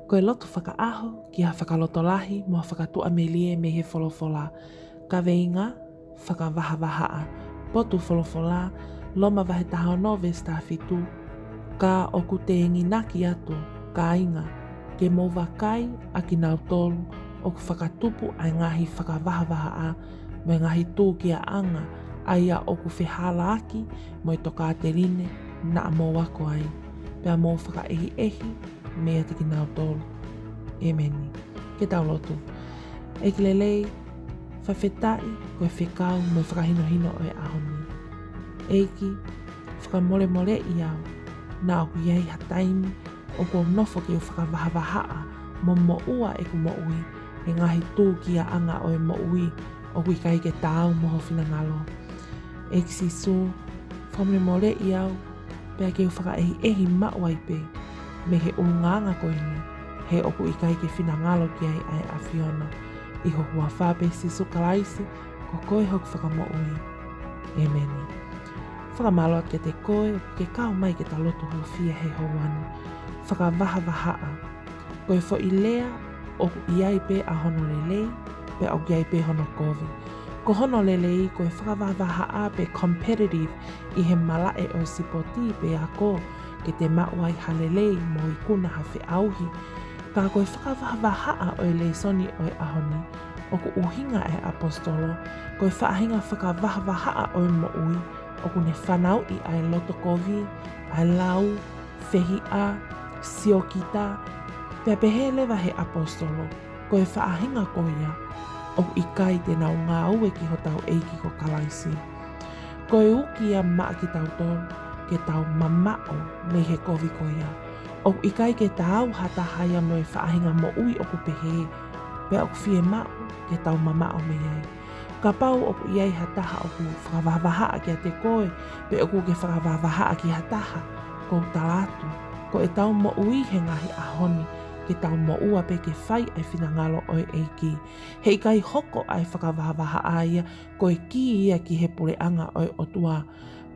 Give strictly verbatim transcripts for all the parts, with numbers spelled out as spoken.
Ko e lotu fakaʻaho ki ha fakalotolahi mo ha fakatuʻamelie mei he folofola. Kaveinga: fakavahavahaʻa. Potu folofola: Loma vahe taha ono veesi taha fitu. Ka ʻoku te enginaki atu, kāinga, ke mou vakai ʻa kinautolu ʻoku fakatupu ʻa e ngaahi fakavahavahaʻa mo e ngaahi tūkiaʻanga, ʻa ia ʻoku fehālaaki mo e tokāteline naʻa mou ako ai, pea mou fakaʻehiʻehi meiate kinautolu. ʻEmeni. Ke tau lotu. ʻEiki lelei, fakafetaʻi ko e fekau mo e fakahinohino ʻo e ʻaho ni. ʻEiki, fakamolemoleʻi au, naʻa ʻoku ʻi ai ha taimi ʻoku ou nofo ke u fakavahavahaʻa mo moʻua ʻeku moʻui he ngaahi tūkiaʻanga ʻo e moʻui ʻoku ʻikai ke taau mo ho finangalo. ʻEiki Sīsū, fakamolemoleʻi au, pea ke u fakaʻehiʻehi maʻu ai pē mei he ʻulungaanga ko eni, he ʻoku ʻikai ke finangalo ki ai ʻa e ʻAfiona. ʻI ho huafa pē Sīsū Kalaisi, ko koe hoku Fakamoʻui. ʻEmeni. Fakamālō atu kiate koe ke kau mai ke ta lotu hūfia he houa ni. Fakavahavahaʻa. Ko e foʻi lea ʻoku ʻi ai pē ʻa hono lelei, pea ʻoku ʻi ai pē hono kovi. Ko hono lelei, ko e fakavahavahaʻa pe competitive ʻi he malaʻe ʻo e sipoti pe ako, ke te maʻu ai ha lelei mo ikuna ha feʻauhi. Ka ko e fakavahavahaʻa ʻo e lēsoni ʻo e ʻaho ni, ʻoku ʻuhinga e ʻaposetolo ko e faʻahinga fakavahavahaʻa ʻo e moʻui ʻoku ne fanauʻi ʻa e loto kovi, ʻa e lau, fehiʻa, siokita, pea pehē leva he ʻaposetolo, ko e faʻahinga ko ia ʻoku ʻikai te nau ngāue ki hotau ʻEiki ko Kalaisi. Ko e uki ia maʻa kitautolu ke tau mamaʻo mei he kovi ko ia. ʻOku ʻikai ke taau ha taha ia mo e faʻahinga moʻui ʻoku pehē, pea ʻoku fiemaʻu ke tau mamaʻo mei ai. Kapau ʻoku ʻi ai ha taha ʻoku fakavahavahaʻa kiate koe, pe ʻoku ke fakavahavahaʻa ki ha taha, kou tala atu, ko ʻetau moʻui he ngaahi ʻaho ni, ke tau moʻua pē ke fai ʻa e finangalo ʻo e ʻEiki. He ʻikai hoko ʻa e fakavahavahaʻa ia ko e kī ia ki he puleʻanga ʻo e ʻOtua.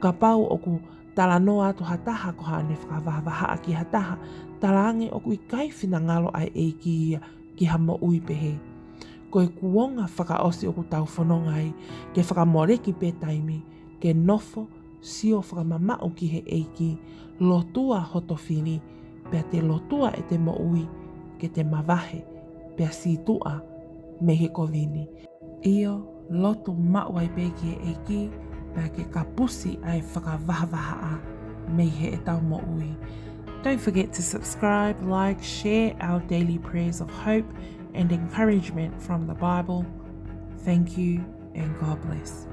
Kapau ʻoku talanoa atu ha taha ko haʻane fakavahavahaʻa ki ha taha, talaange ʻoku ʻikai finangalo ʻa e ʻEiki ia ki ha moʻui pehē. Ko e kuonga fakaʻosi ʻoku tau fononga ai, ke fakamoleki pē taimi ke nofo, sio fakamamaʻu ki he ʻEiki, lotua hoto fili, pea te lotua ʻete moʻui ke te mavahe, pea sītuʻa mei he kovi ni. ʻIo, lotu maʻu ai pē ki he ʻEiki, pea ke kapusi ʻa e fakavahavahaʻa mei heʻetau moʻui. Don't forget to subscribe, like, share our daily prayers of hope and encouragement from the Bible. Thank you and God bless.